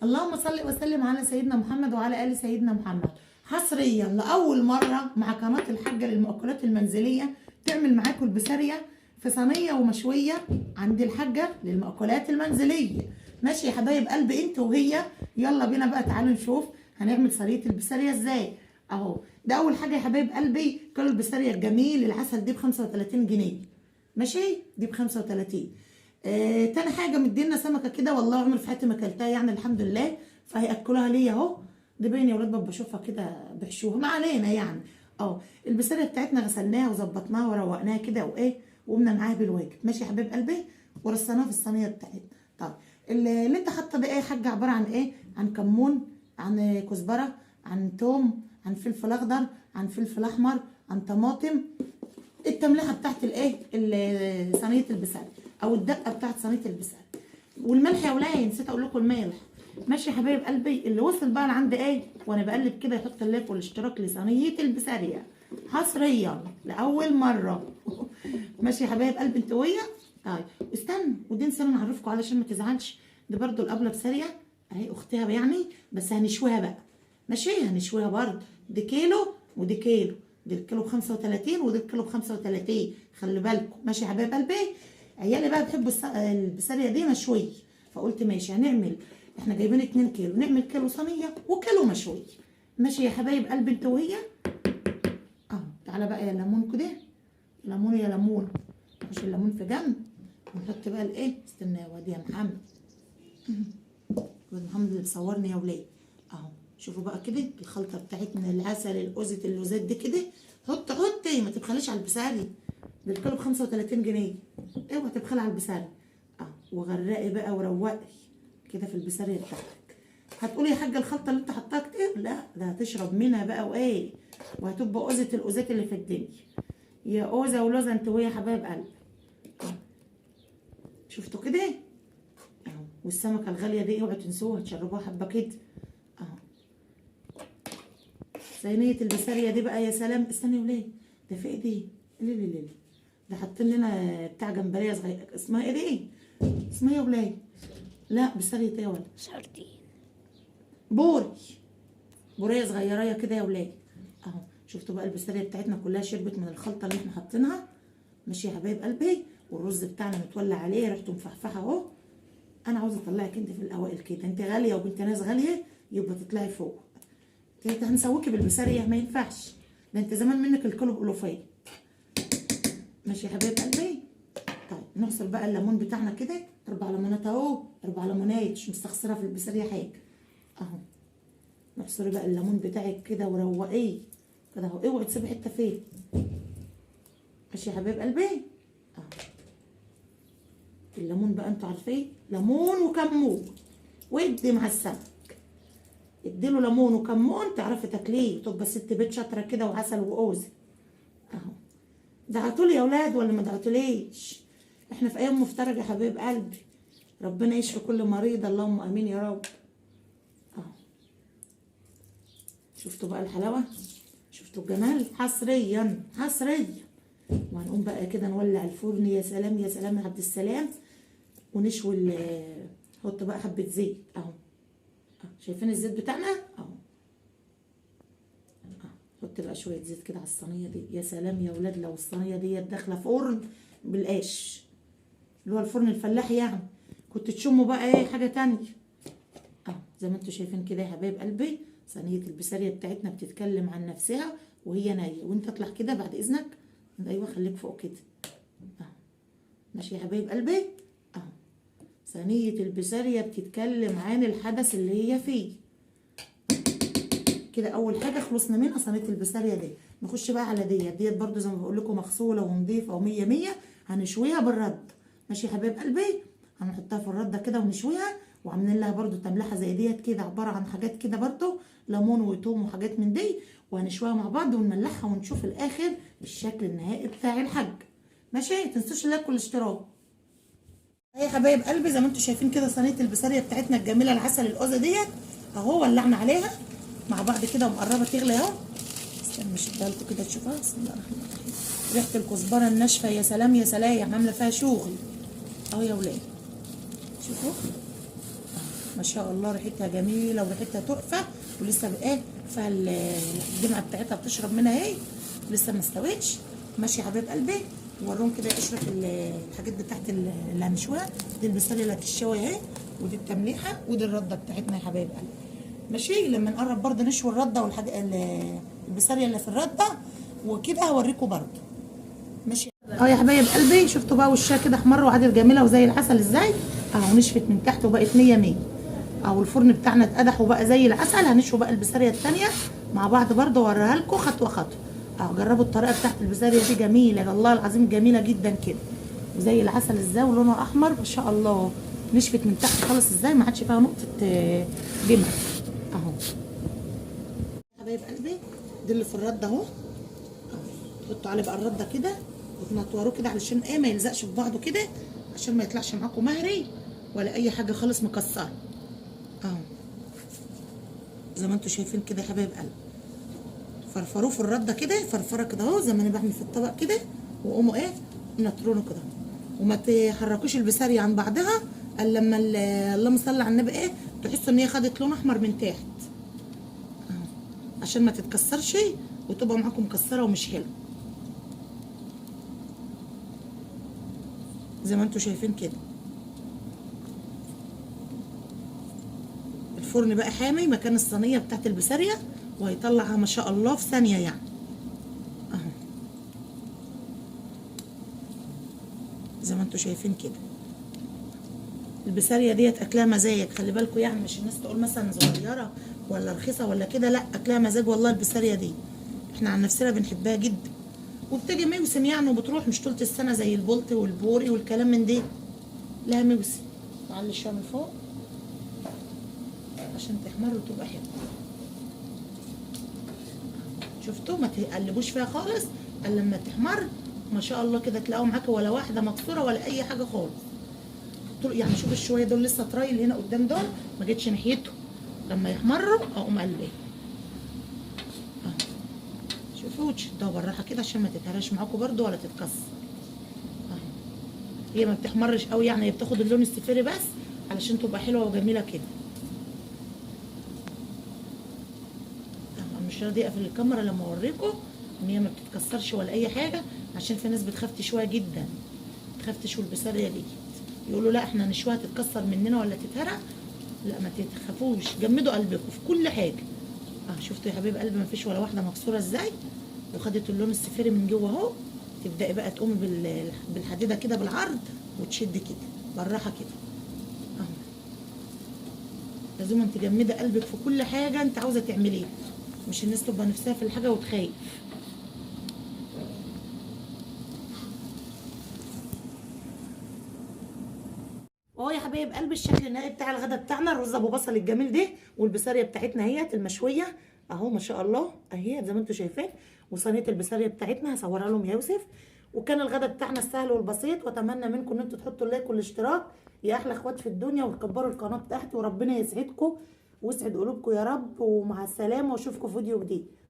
اللهم صل وسلم على سيدنا محمد وعلى ال سيدنا محمد. حصريا لاول مرة مع قناة الحاجة للمأكولات المنزلية تعمل معاكم البسارية في صينية ومشويه عند الحاجة للمأكولات المنزلية. ماشي يا حبايب قلبي انت وهي، يلا بينا بقى تعالوا نشوف هنعمل صينية البسارية ازاي. اهو ده اول حاجة يا حبايب قلبي، كيلو البسارية الجميل العسل دي ب 35 جنيه. ماشي، دي ب 35. تاني حاجة مدينا سمكة كده، والله عمري في حياتي ما اكلتها يعني الحمد لله، فهياكلوها ليا اهو. دي باين يا ولاد بابا بشوفها كده بحشوها، ما علينا يعني. البسارية بتاعتنا غسلناها وظبطناها وروقناها كده وايه، وقمنا معاها بالواجب. ماشي يا حبايب قلبي، ورصيناها في الصينية بتاعتنا. طيب اللي انت حاطه ده ايه يا حاجة؟ عبارة عن ايه؟ عن كمون، عن كزبره، عن توم، عن فلفل اخضر، عن فلفل احمر، عن طماطم. التمليحه بتاعت الايه؟ صينية البسارية او الدقة بتاعت صينية البسارية. والملح يا ولاد نسيت اقول لكم الملح. ماشي يا حبايب قلبي، اللي وصل بقى لعند ايه وانا بقلب كده يحط اللايك والاشتراك لصينيه البسارية حصريا لاول مرة. ماشي يا حبايب قلبي انت ويا. طيب استنى، ودي نسينا نعرفكم علشان ما تزعلش، دي برده الابله بسارية اهي اختها يعني، بس هنشويها بقى. ماشي، هنشويها برده. دي كيلو ودي كيلو، دي الكيلو ب 35 ودي الكيلو ب 35، خلي بالكم. ماشي يا حبايب قلبي، عيالي بقى بيحبوا البسارية دي مشوية، فقلت ماشي هنعمل، احنا جايبين 2 كيلو، نعمل كيلو صينية وكيلو مشوي. ماشي يا حبايب قلبي انت وهي. اهو تعالى بقى يا ليمون كده، ليمون يا ليمون، مش الليمون في جنب، ونحط بقى الايه، استنى يا واد يا محمد، واد محمد اللي بيصورني يا ولاد. اهو شوفوا بقى كده الخلطة بتاعتنا، العسل، الأوزة، اللوزات دي كده. حط حطي، ما تبخليش على البساري، ده الكيلو ب 35 جنيه، اوعى تبخلي على البساري. وغرقي بقى وروقي كده في البسارية بتاعتك. هتقولي يا حاجة الخلطة اللي انت حطاها كتير، لا ده هتشرب منها بقى وايه، وهتبقى اوزه الاوزات اللي في الدنيا. يا اوزه ولوزه انت ويا حبايب قلبي. شفتوا كده اهو. والسمكه الغالية دي اوعوا تنسوها، تشربوها حبه كده اهو. صينية البسارية دي بقى يا سلام. استني وليه ده في ايه دي؟ ليه ليه ليه ده حاطين لنا بتاع جمبريه صغيرة، اسمها ايه دي؟ اسمها ايه يا ولاد؟ لا بسارية ايه يا ولاد؟ سردين، بوري، بوريه صغيرة كده يا ولاد اهو. شفتوا بقى البسارية بتاعتنا كلها شربت من الخلطة اللي احنا حاطينها. ماشي يا حبايب قلبي، والرز بتاعنا متولع عليه، ريحته مفحفحه اهو. انا عاوزه اطلعك انت في الاوائل كده، انت غالية وبنت ناس غالية، يبقى تطلعي فوق. انت هنسويكي بالبسارية ما ينفعش، ده انت زمان منك الكيلو بألوفيه. ماشي يا حبايب قلبي. طيب نعصر بقى الليمون بتاعنا كده، 4 ليمونات اهو، 4 ليمونات، مش مستخسره في البسارية حاجة اهو. نعصري بقى الليمون بتاعك كده وروقيه كده اهو، اوعي تسيبي حتة فيه. ماشي يا حبايب قلبي اهو. الليمون بقى انتوا عارفين، ليمون وكمون، وادي مع السمك، اديله ليمون وكمون تعرفي تاكليه، تبقى ست بيت شاطرة كده، وعسل واوزه اهو. دعتولي يا اولاد ولا ما دعتوليش؟ احنا في ايام مفترجه يا حبايب قلبي، ربنا يشفي كل مريض، اللهم امين يا رب اهو. شفتوا بقى الحلاوة، شفتوا الجمال، حصريا حصريا. وهنقوم بقى كده نولع الفرن، يا سلام يا سلام يا عبد السلام، ونشوي. حط بقى حبه زيت اهو، شايفين الزيت بتاعنا اهو. حط بقى شوية زيت كده على الصينية دي. يا سلام يا ولاد لو الصينية دي داخله فرن بالقاش، اللي هو الفرن الفلاحي يعني، كنت تشموا بقى ايه حاجة تانية اهو. زي ما انتوا شايفين كده يا حبايب قلبي، صينية البسارية بتاعتنا بتتكلم عن نفسها وهي نايه. وانت اطلع كده بعد اذنك، ايوه خليك فوق كده اهو. ماشي يا حبايب قلبي اهو. صينية البسارية بتتكلم عن الحدث اللي هي فيه كده. اول حاجة خلصنا منها صينية البسارية دي. نخش بقى على ديت برده زي ما بقول لكم مغسوله ونظيفه ومية مية، هنشويها بالرد. ماشي يا حبايب قلبي، هنحطها في الردة كده ونشويها، وعاملين لها برده تملحه زي ديت كده، عبارة عن حاجات كده برده، ليمون وتوم وحاجات من دي، وهنشويها مع بعض ونملحها ونشوف الاخر الشكل النهائي بتاع الحاج. ماشي، متنسوش اللايك والاشتراك. يا حبايب قلبي زي ما انتم شايفين كده صينية البسارية بتاعتنا الجميلة العسل الأوزه ديت اهو، ولعنا عليها مع بعض كده ومقربه تغلي اهو. استنى اشدها لكم كده تشوفوها. بسم الله الرحمن الرحيم. ريحه الكزبره الناشفه يا سلام يا سلام، عامله فيها شغل اهو يا ولاد. شوفوا ما شاء الله ريحتها جميلة وريحتها تحفة، ولسه بايه فالدمعه بتاعتها بتشرب منها اهي، لسه ما استوتش. ماشي يا حبايب قلبي، وروهم كده يا اشرف الحاجات بتاعت اللي هنشويها دي، البساريه اللي هتشوي اهي، ودي التمليحه، ودي الردة بتاعتنا يا حبايب قلبي. ماشي، لما نقرب برده نشوي الردة والحاجة البساريه اللي في الردة وكده هوريكم برده. ماشي اهو يا حبايب قلبي، شفتوا بقى وشها كده احمر وعادل جميلة وزي العسل ازاي اهو، نشفت من تحت وبقت 100 100 اهو. الفرن بتاعنا اتقدح وبقى زي العسل. هنشوي بقى البساريه الثانية مع بعض برده واوريها لكم خطوة خطوة اهو. جربوا الطريقة بتاعت البساريه دي، جميلة والله العظيم، جميلة جدا كده وزي العسل ازاي، ولونها احمر ما شاء الله. نشفت من تحت خالص ازاي، ما عادش فيها نقطة دمع اهو. حبايب قلبي دي اللي في الردة اهو، تحطوا عليه بقى الردة كده وتنطوروه كده علشان ايه ما يلزقش في بعضه كده، عشان ما يطلعش معاكم مهري ولا اي حاجة خالص مكسرة اهو. زي ما انتم شايفين كده يا حبايب قلبي، فرفروه في الردة كده فرفره كده اهو، زي ما انا بعمل في الطبق كده، وقوموا ايه نطرونه كده، وما تحركوش البساريه عن بعضها الا لما اللهم صل على النبي ايه تحسوا ان هي خدت لون احمر من تحت اهو، عشان ما تتكسرش وتبقى معاكم مكسرة ومش حلوة. زي ما انتم شايفين كده الفرن بقى حامي مكان الصينية بتاعت البساريه، وهيطلعها ما شاء الله في ثانية يعني اهو. زي ما انتم شايفين كده البساريه ديت اكلها مزاج، خلي بالكم يعني، مش الناس تقول مثلا صغيرة ولا رخيصة ولا كده، لا اكلها مزاج والله. البساريه دي احنا عن نفسنا بنحبها جدا، وبتيجي موسم يعني وبتروح، مش طول السنة زي البلط والبوري والكلام من دي، لها موسم. نعلي شوية من فوق عشان تحمر وتبقى حلوة. شفتوا؟ ما تقلبوش فيها خالص الا لما تحمر ما شاء الله كده، تلاقوا معاكي ولا واحدة مكسورة ولا اي حاجة خالص. يعني شوف الشويه دول لسه طراي اللي هنا قدام دول، ما جتش ناحيتهم، لما يحمروا اقوم قلباه اهو. شوفوا، وتشدوها بالراحة كده عشان ما تتهراش معاكم برده ولا تتكسر اهو. هي ما بتحمرش قوي يعني، هي بتاخد اللون السفيري بس علشان تبقى حلوة وجميلة كده. مش راضية اقفل الكاميرا لما اوريكم ان هي ما بتتكسرش ولا اي حاجة، عشان في ناس بتخاف تشويها جدا، بتخاف تشوي البساريه دي، يقولوا لا احنا نشويها تتكسر مننا ولا تتهرق. لا ما تخافوش، جمدوا قلبكم في كل حاجة. شفتوا يا حبيب قلبي ما فيش ولا واحدة مكسورة ازاي، وخدت اللون السفيري من جوه اهو. تبداي بقى تقومي بالحديده كده بالعرض وتشد كده بالراحة كده اهو. لازم انت تجمدي قلبك في كل حاجة انت عاوزه تعمليها، مش الناس تبقى نفسها في الحاجة وتخايف. اهو يا حبايب قلبي الشكل النهائي بتاع الغدا بتاعنا، الرز ابو بصل الجميل ده، والبساريه بتاعتنا اهيت المشويه اهو ما شاء الله اهي زي ما انتم شايفين، وصينيه البساريه بتاعتنا هصورها لهم يا يوسف. وكان الغدا بتاعنا السهل والبسيط، واتمنى منكم ان انتم تحطوا اللايك والاشتراك يا احلى اخوات في الدنيا، وتكبروا القناة بتاعتي، وربنا يسعدكم ويسعد قلوبكم يا رب. ومع السلامة، واشوفكم في فيديو جديد.